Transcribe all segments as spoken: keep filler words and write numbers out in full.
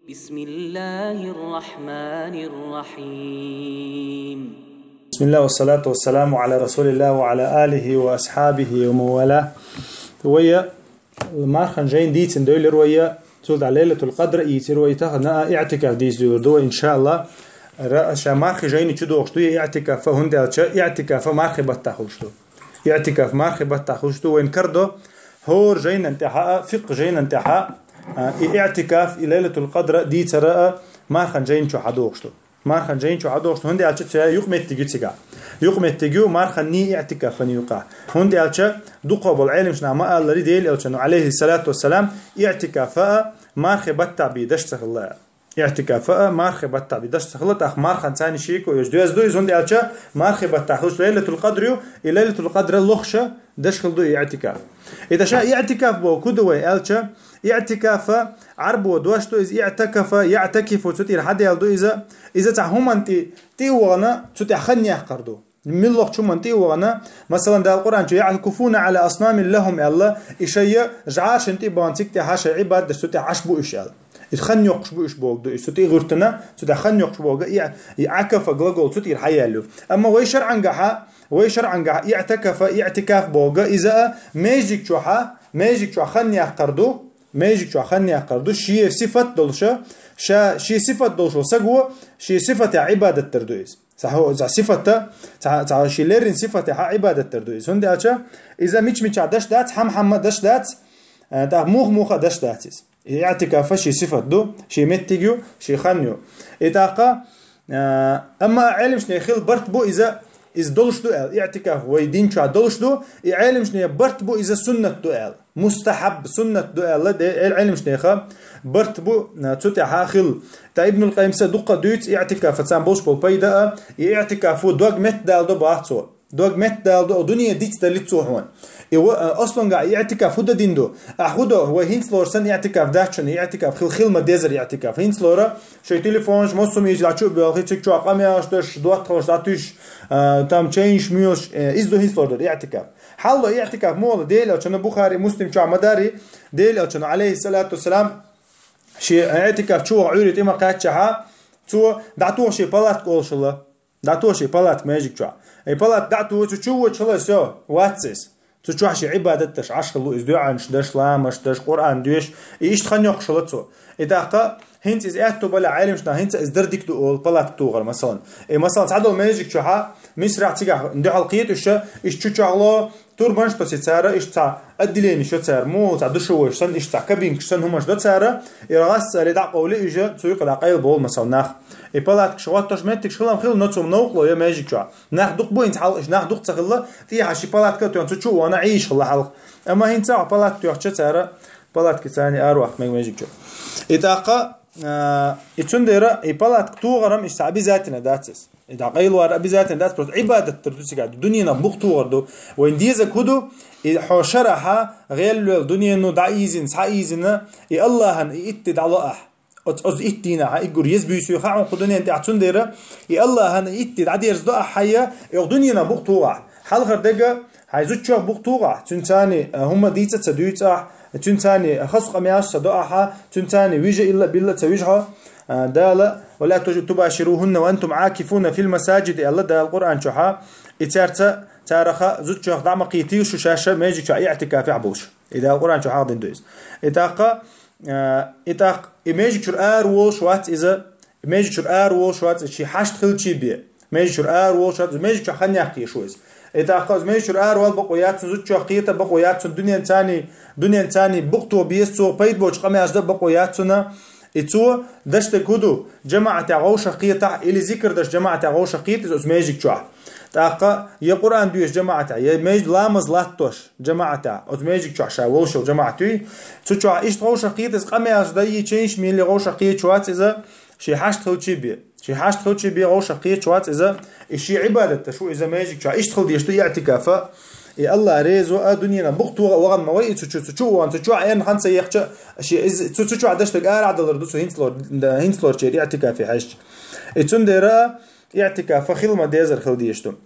بسم الله الرحمن الرحيم. بسم الله والصلاة والسلام على رسول الله وعلى آله وأصحابه ومن والاه. Вай мархан жайна дийцина дойлар вай, цул тӀехьа Лайлатул Къадр ийцар вай, тахан а иӀтикаф дийца дойлар ду вай, иншааллахӀ. Ра-, ша мархи жайна чу догӀуш ду я иӀтикаф, хӀунда аьлча иӀтикаф мархи баттахь хуьлуш ду. ИӀтикаф мархи баттахь хуьлуш ду, вайна карадо хӀора жайнан тӀехьа а, фикъхӀ жайнан тӀехьа а, и иӀтикаф, и Лайлатул Къадр дийцар а мархан жайна чу хьадогӀуш ду. Мархан жайна чу хьадогӀуш ду, хӀунда аьлча цу юкъаметтиг ю цигахь. Юкъаметтиг ю марханний иӀтикафанний юкъахь. ХӀунда аьлча дукхагӀбола Ӏеламнаха ма аллара, Делан Элчано, Ӏалайхи салату вассалам, иӀтикаф а мархи баттахь бе деш ца хилла. ИӀтикаф а мархи баттахь бе деш ца хилла, тӀаккха марханца цхьана шеко йолуш доьзна ду иза, хӀунда аьлча мархи баттахь хуьлуш Лайлатул Къадр ю, и Лайлатул Къадр лохуш деш хилла ду и иӀтикаф. И тӀаккха иӀтикаф бохург хӀун ду вай аьлча, иӀтикаф Ӏарбо дош ду иза, иӀтакафа, яӀтакифу, цу тӀера хьадаьлла ду иза, иза цхьа хӀуманна тӀе, тӀе а вахана, цу тӀехь хан яккхар ду. Муьлххачу хӀуманна тӀе а вахана, масалан, Дала Къуръан чу «يعكفون على أصنام لهم» аьлла, и шайн жӀарашна тӀе а бахана, цига тӀехьа шайн Ӏибадат деш цу тӀехь Ӏаш бу уьш аьлла. Иза хан йоккхуш бу уьш бохург ду, иза цу тӀе а гӀуьртина, цу тӀехь хан йоккхуш бохург, и, и Ӏакафа глагол цу тӀера хьаяьлла ю. Амма вай шарӀангахьа, вай шарӀангахьа иӀтакафа, иӀтикаф бохург, иза а маьждиг чохьа, маьждиг чохь хан яккхар ду, маьждиг чохь хан яккхар ду, шен сифат долуша, ша, шен сифат долуш волу саго, шен сифатехь Ӏибадат дар ду иза. Цхьа хӀу-, цхьа сифатта, цхьа, цхьа шен леррина сифатехьа Ӏибадат дар ду иза. ХӀунда аьлча иза мича-мича даш дац, хьама-хьама даш дац, а, тӀаккха муха-муха даш дац иза. И иӀтикафа шен сифат ду, шен меттиг ю, шен хан ю. И тӀаккха, а, амма Ӏеламнехан хилла барт бу иза, иза долуш ду аьлла, иӀтикаф вай дин чохь долуш ду, и Ӏеламнехан барт бу иза суннат ду аьлла. Мустахьаб, суннат ду аьлла, де-, Ӏел-, Ӏеламнехан барт бу, а, цу тӀехьа хилла. ТӀаккха Ибнул Къаййима дуккха дуьйцу иӀтикафаца болуш болу пайда а, и иӀтикафо дог меттадала до боху цо. Дог меттадала до, дуьне дицдаллиц цо хьуна. И ва-, а, аслангахь иӀтикаф хӀун дан дина ду? Ахь хӀун до, вай хӀинца лора санна иӀтикаф дац шуна, иӀтикаф хила, хила ма дезара иӀтикаф. ХӀинца лора, шайн телефонаш, массо а мича дӀачу а боьлхий, цига чохь къамелаш деш, доттагӀалш дӀатуьйсуш, а, там чайнаш, муьйлаш, э, иза ду хӀинца лора дара иӀтикаф. Хьалло иӀтикаф муха ло, Делан Элчано, Бухари, Муслим чохь ма дарий, Делан Элчано, Ӏалайхи салату вассалам, шен иӀтикаф чу ваха Ӏуьйре тӀе ма кхаьччахьа, цо дӀатоха шен палатка олуш хилла. ДӀатоха шен палатка маьждиг чохь. И палатка дӀатоха, цу чу вочу хилла, всё, вац иза. Цу чохь шен Ӏибадат деш Ӏаш хилла иза, доьӀанаш деш, ламазаш деш, Къуръан доьшуш, и иштта хан йоккхуш хилла цо. И тӀаккха хӀинца иза аьтту балахь, Ӏеламнаха хӀинца иза дара дика ду олу палатка тухар, масалан. И, масалан, цхьадолу маьждиг чохьа, Мисрахь цигахь дуьхьал кхеташ, иштта чу чохь ло, турбанаш тосу цара, иштта цхьа отделенеш йо цара, муха цхьа душевойш санна, иштта цхьа кабинкаш санна хӀуманаш до цара, и гӀас цара дӀа а къовли, уьш цу юкъа дӀа къайлабовлу, масалан, нах. И палаткаш хӀоттош меттигаш хилам хилла, но цу новкъарло йо маьждиг чохь. Нах дукха бу хӀинца хьалха, нах дукха ца хилла, тӀехьа ши палатка а тоьхна, цу чу а вахана, Ӏийша хилла хьалха. Амма хӀинца а палатка тоьхча цара, палатки царна араваккха мега маьждиг чу. И тӀаккха, а, и цундела и палатка тухарам иштта обязательно дац иза. И дӀакъайлавар обязательно дац, просто Ӏибадат дар ду цигахь, дуьненах букъ тухар ду. Вайн дезаг хӀун ду? И хьо шарахьа гӀелвелла дуьнено дӀаийзина, схьаийзина, и Аллахьан и итт де дӀало ахь. Оцу, оцу итт дийнахьа иггур еза буьйсу хаа хьуна кху дуьнен тӀехь, цундела и Аллахьан и итт де дӀадерзадо ахь хьайя, и оцу дуьненах букъ туху ахь. Хьалхара дега хьайн зудчох букъ туху ахь, цуьнан царни, а, хӀумма дийца а ца дуьйцу ахь, цуьнан царни хаза къамелаш ца до ахьа, цуьнан царни вижа илла а билла а ца вижа хьо, а, Дала, «ولا تباشروهن وأنتم عاكفون في المساجد», аьлла Дала Къуръан чохьа, и цаьрца, цараха зудчох дӀа ма кхетийла шу шаьш маьждиг чохь иӀтикафехь болуш. И Дала Къуръан чохь хьахдина ду иза. И тӀаккха, а, и тӀаккха, и маьждиг чуьра ара волуш вац иза, маьждиг чуьра ара волуш вац иза, шен хьашт хилчий бен. Маьждиг чуьра ара волуш вац иза, маьждиг чохь хан яккха езаш ву иза. И тӀаккха иза маьждиг чуьра ара вала бакъо яц цунна, зудчох кхета бакъо яц цунна, дуьнен царни, дуьнен царни букъ тоха беза цо, пайда боцу къамелаш дан бакъо яц цунна. И цо даш дерг хӀун ду? ЖамаӀатехь вовшах кхетахь, или зикр даш жамаӀатехь вовшах кхета иза оцу маьждиг чохь. ТӀаккха я Къуръан доьшу жамаӀатехь, я маьждиг ламаз латтош жамаӀатехь, оцу маьждиг чохь ша волуш йолу жамаӀат юй. Цу чохь иштта вовшах кхета иза, къамелаш дан, чайнаш мели вовшах кхеташ вац иза, шен хьашт хилчий бен. Шен хьашт хилчий бен вовшах кхеташ вац иза, и шен Ӏибадат даш ву иза маьждиг чохь. Иштта хила дезаш ду иӀтикафа. И Аллах реза а, дуьненах букъ тоха а вахана ма вай и цу чу, цу чу а вахана, цу чохь эрна хан ца ехча, шен иза, цу, цу чохь даш дерг арахь далар ду цу хӀинцалор-, хӀинцалорчеран иӀтикафе хьаьжча. И цундела иӀтикафа хила ма дезар хила дезаш ду.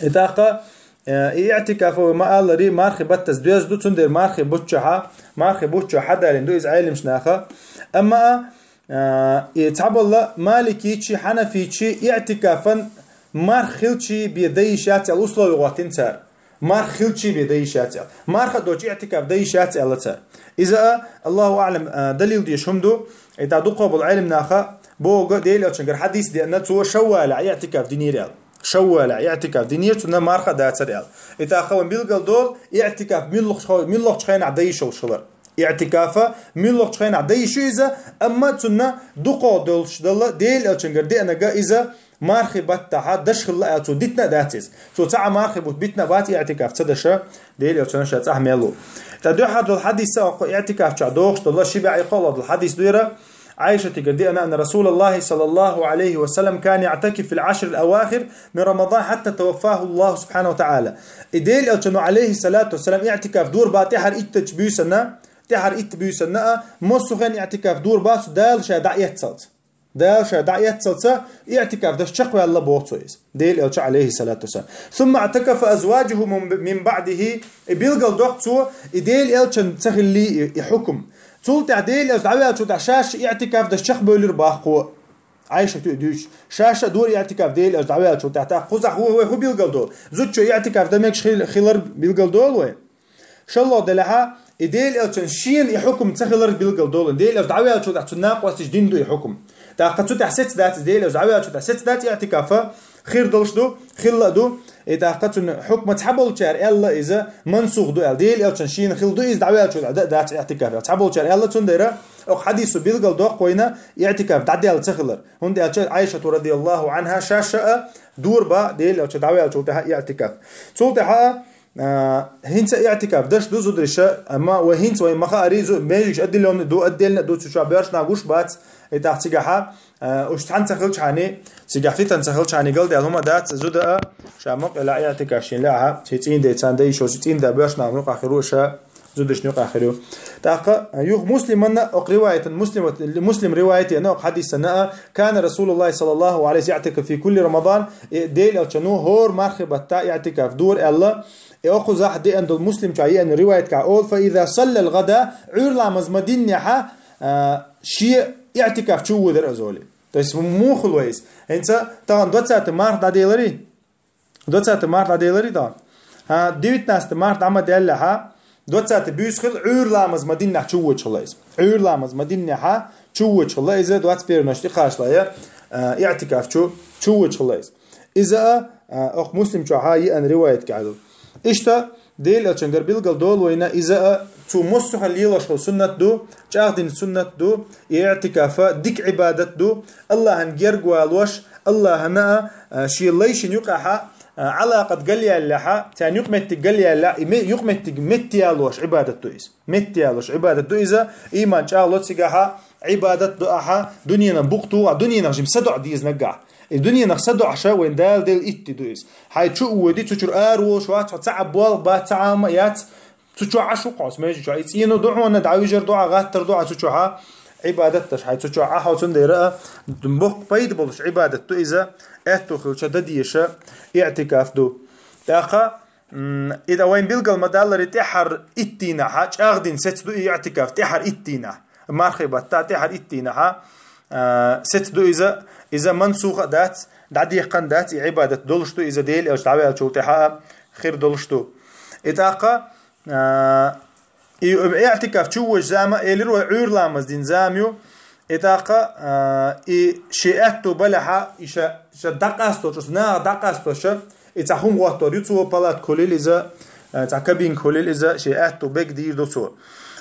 И тӀаккха, э, и иӀтикафа вай ма аллара, мархи баттаза доьзна ду, цундела мархи бутт чохьа, мархи бутт чохь хьадалийна ду иза Ӏеламнаха. Амма а, А, и цхьаболла маликийчи, хьанафийчи иӀтикафан марха хилчи бе дайиш яц аьлла условие гӀоттина цара. Марха хилчи бе дайиш яц аьлла. Марха а доцуш иӀтикаф дайиш яц аьлла цара. Иза а, Аллаху аӀлам, а, далил деш хӀума ду, и тӀа дукхагӀболу Ӏелам наха боху Делан Элчангара хьадис деана, цо шаввалехь иӀтикаф динера аьлла. Шаввалехь иӀтикаф динера, цунна марха а дацара аьлла. И тӀаккха вайн билгал долу, иӀтикаф муьлххачу хо-, муьлххачу хенахь дайиш йолуш хилар. ИӀтикафа муьлххачу хенахь дайиш ю иза, амма цунна дукхагӀа долуш долу Делан Элчангара деанарг иза мархи баттахьа даш хилла аьлла, цо дитина а дац иза. Цо цхьа а мархи бутт битина а бац иӀтикаф ца даша, Делан Элчанан ша цӀахь мел ву. ТӀа дуьххьара долу хьадис а, окху иӀтикаф чохь дохуш долу, ши бӀе кхоалгӀа долу хьадис ду яра, Ӏайшатигара деана, анна Расулаллахи саллаллаху Ӏалайхи ва саллам кана яӀтакифу фил Ӏашрил авахир мин Рамадан хьатта таваффаху Аллаху субхьанаху ва таӀала. И Делан Элчано, Ӏалайхи салату ва салам, иӀтикаф дора бах тӀаьхьара иттачу буьйсанна, тӀаьхьара итт буьйсанна а, массо а хенахь иӀтикаф дора бах цо, Дала ша дӀаэццалц. Дала ша дӀаэццалца иӀтикаф даш чекхваьлла боху цо иза. Делан Элча, Ӏалайхи салату ва салам. Сумма иӀтакафа азважуху мин, мин баӀдихи, и билгал доккху цо, и Делан Элчан ца хилли и, и хьукум. Цул тӀаьхьа Делан Элча дӀаваьллачул тӀаьхьа шаьш иӀтикаф даш чекхбевлира бах кхо. Ӏайшата а дуьйцуш. Шаьш а дора иӀтикаф Делан Элча дӀаваьллачул тӀаьхьа. ТӀаккха кхузахь вай хӀун билгал долу? Зудчо иӀтикаф дан мегаш хил-, хилар билгал долу вай? ШолгӀа делахьа, и Делан Элчан шена и хьукум ца хилар билгал долу. Делан Элча дӀаваьллачул тӀаьхьа цу накъосташа дина ду и хьукум. ТӀаккха цу тӀаьхьа сеца дац иза, Делан Элча дӀаваьллачул тӀаьхьа сеца дац иӀтикафа, хир долуш ду, хилла а ду. И тӀаккха цуьнан хьукма цхьаболчара аьлла иза мансух ду аьлла. Делан Элчан шена хилла ду иза, дӀаваьллачул тӀаьхьа дац иӀтикаф аьлла. Цхьаболчара аьлла, цундела окху хьадисо билгал доккху вайна иӀтикаф дӀадаьлла ца хилар. ХӀунда аьлча Ӏайшата радияллаху Ӏанха шаьш а дора бах Делан Элча дӀаваьллачул тӀаьхьа иӀтикаф. Цул тӀаьхьа а, хӀинца иӀтикаф даш ду зудариша, амма вай хӀинца вай ма хаара, зу-, межигаш отделённый ду, отдельно ду, цу чохь боьрша нах гуш бац, и тӀаккха цигахьа, а, уьш цхьаьна ца хилчхьана, цигахь фитан ца хилчхьана, галдаьлла хӀума дац, зуда а, ша мукъ а лаьа иӀтикаф шена лаьа, шен цӀийнан ден царна дайшо, шен цӀийнан да боьрша нах юкъахь хир ву ша, зудашна юкъахь хир ю. ТӀаккха, а, юха Муслиманна, окху риваятан, Муслим, Муслим риваят яна, окху хьадисана а, кана Расулуллахи саллаллаху Ӏалайхи ва саллам яӀтакифу фи кулли Рамадан, и Делан Элчано хӀора мархи батта иӀтикаф дора аьлла, и окхузахь деана долу Муслим чохь еана риваят кахь олу, фа иза саллал гӀада, Ӏуьйра ламаз ма диннехьа, а, шен иӀтикаф чу воьдура иза олий. То есть муха хилла вай иза? ХӀинца тахана двадцатый март дӀаделари? Двадцатый март дӀаделари тахана? ХӀа, девятнадцатый март дӀа ма даьллехьа, двадцатый буьйса хилла, Ӏуьйра ламаз ма диннехь чу воьдуш хилла иза. Ӏуьйра ламаз ма диннехьа чу воьдуш хилла иза, двадцать первый ночь тӀекхачале, а, иӀтикаф чу, чу воьдуш хилла иза. Иза а, а, окху Муслим чохьа еана риваят кахь ду. Иштта, Делан Элчангара билгал долу вайна, иза а цу массо а хьан лелош хилла суннат ду, чӀагӀдина суннат ду, и иӀтикафа дика Ӏибадат ду, Аллахьан герга валош, Аллахьана а, а, шен лайшна юкъахьа, а, Ӏалакъат галъяьллехьа, царна юкъаметтиг галъяьллехьа, и ме-, юкъаметтиг меттаялош Ӏибадат ду иза. Меттаялош Ӏибадат ду иза, иман чӀагӀло цигахьа, Ӏибадат ду ахьа, дуьненан букъ туху, а дуьненах жима садоӀа деза наггахь. И дуьненах садоӀуша вайн Дала делла итт де ду иза. Хьайн чу а воьди, цу чуьра ара волуш вац, хьо ца Ӏа болх бац, ца Ӏама яц, цу чохь Ӏаш ву хьо, оцу межа чохь. И цӀено ду хьуна, дӀавижар ду Ӏа, гӀаттар ду Ӏа цу чохьа, Ӏибадат даш, хьайн цу чохь Ӏа хьо, цундела а, боккха пайда болуш Ӏибадат ду иза, аьтту хилча дан дезаш, иӀтикаф ду. ТӀаккха, м, и дан вайн билгал ма-даллара, тӀаьхьара итт дийнахьа, чӀагӀдина сеца ду и иӀтикаф, тӀаьхьара итт дийнахь. Мархи батта тӀаьхьара итт дийнахьа, а, сеца ду иза, иза мансух а дац, дӀадехкан дац, и Ӏибадат долуш ду, иза Делан Элча дӀаваьллачул тӀаьхьа а хир долуш ду. И тӀаккха, а, и иӀтикаф чу воьдуш зама, элира вай, Ӏуьйра ламаз дина зама ю, и тӀаккха, а, и шен аьтту балехьа, и ша, ша дӀакъасточу, наха дӀакъастоша, и цхьа хӀума гӀоттор ю цо, палатка хуьлийла иза, а, цхьа кабинка хуьлийла иза, шен аьтту бег дийр ду цо.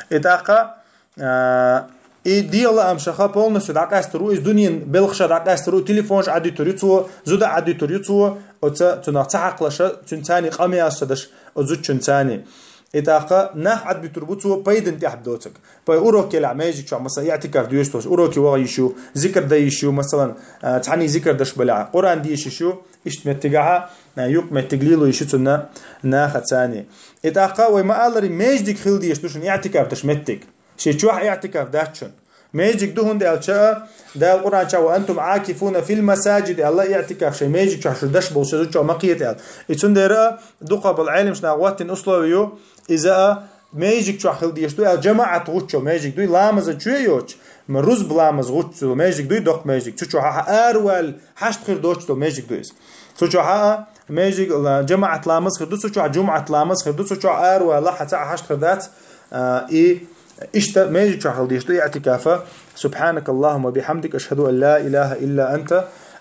И тӀаккха, А, и дегӀан лаамашха полностью дӀакъаьстар ву, иза дуьненан белхаша дӀакъаьстар ву, телефонаш Ӏадуьтур ю цо, зуда Ӏадуьтур ю цо, оцу цунах ца хьакхалаша, цуьнан царний къамелаш ца даш, оцу зудчун царний. И тӀаккха нах Ӏадбуьтур бу цо пайдан тӀехь доцург. Пай урок елахь межиг чохь, масала, иӀтикаф доьшуш долуш, уроке ваха йиш ю, зикр дан йиш ю, масалан, а, цхьаьний зикр даш балахь, Къуръан деша йиш ю, иштта меттигахьа, а, юкъ меттиг лело йиш ю цунна наха царний. И тӀаккха вай ма-аллара, межиг хила дезаш ду шуна иӀтикаф даш меттиг. Шен чохь иӀтикаф дац шуна. Межиг ду, хӀунда аьлча а, Дала Къуръан чохь: «Ва антум Ӏакифуна фил масаджид», аьлла, иӀтикаф шайн межиг чохь шу даш болуш, шу чохь ма кхета аьлла. И цундела а, дукхахболу Ӏелимаш наха гӀоттина условие ю, иза а, Межиг чохь хила дезаш ду аьлла, жамаӀат гӀуччо межиг дуй, ламаза чу йоцуш, ма рузба ламаз гӀуччо межиг дуй, доккха межиг. Цу чохь хьа араваьлла, хьашт хир доцуш долу межиг ду иза. Цу чохь а межиг ла-, жамаӀат ламаз хир ду, цу чохь жумӀат ламаз хир ду, цу чохь араваьлла, хьа цхьа хьашт хир дац, а, и иштта межиг чохь хила дезаш ду иътикафа. سبحانك اللهم وبحمدك، أشهد أن لا إله إلا أنت،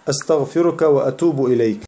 أستغفرك وأتوب إليك.